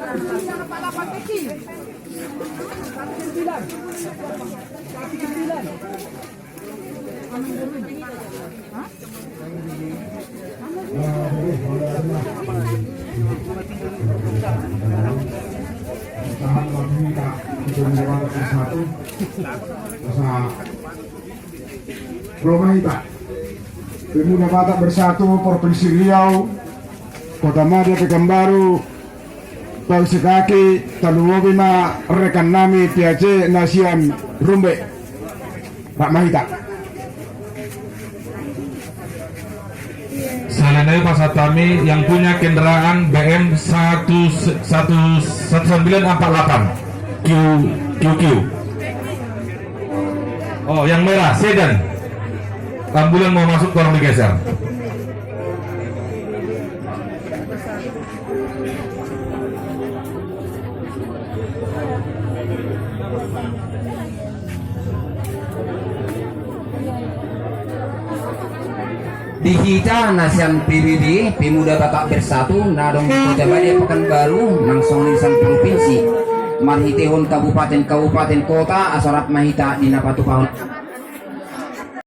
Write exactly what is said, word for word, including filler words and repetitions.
Roma hita. Pemuda Batak Bersatu Provinsi Riau, Kota Madya, Pekanbaru, Tausikaki, talumobi ma rekan nami P A C na sian Rumbek. Pak Mahita. Selain itu, pasahat kami yang punya kendaraan B M satu, satu, satu sembilan empat delapan Q Q Q. Oh, yang merah, sedan. Ambulan mau masuk, tolong digeser. Di hita na sian P B B, Pemuda Batak Bersatu, na adong di Kota Madya, Pekanbaru, nang songon i sian provinsi, marhitehon kabupaten-kabupaten kota, asa rap ma hita di na patupahon.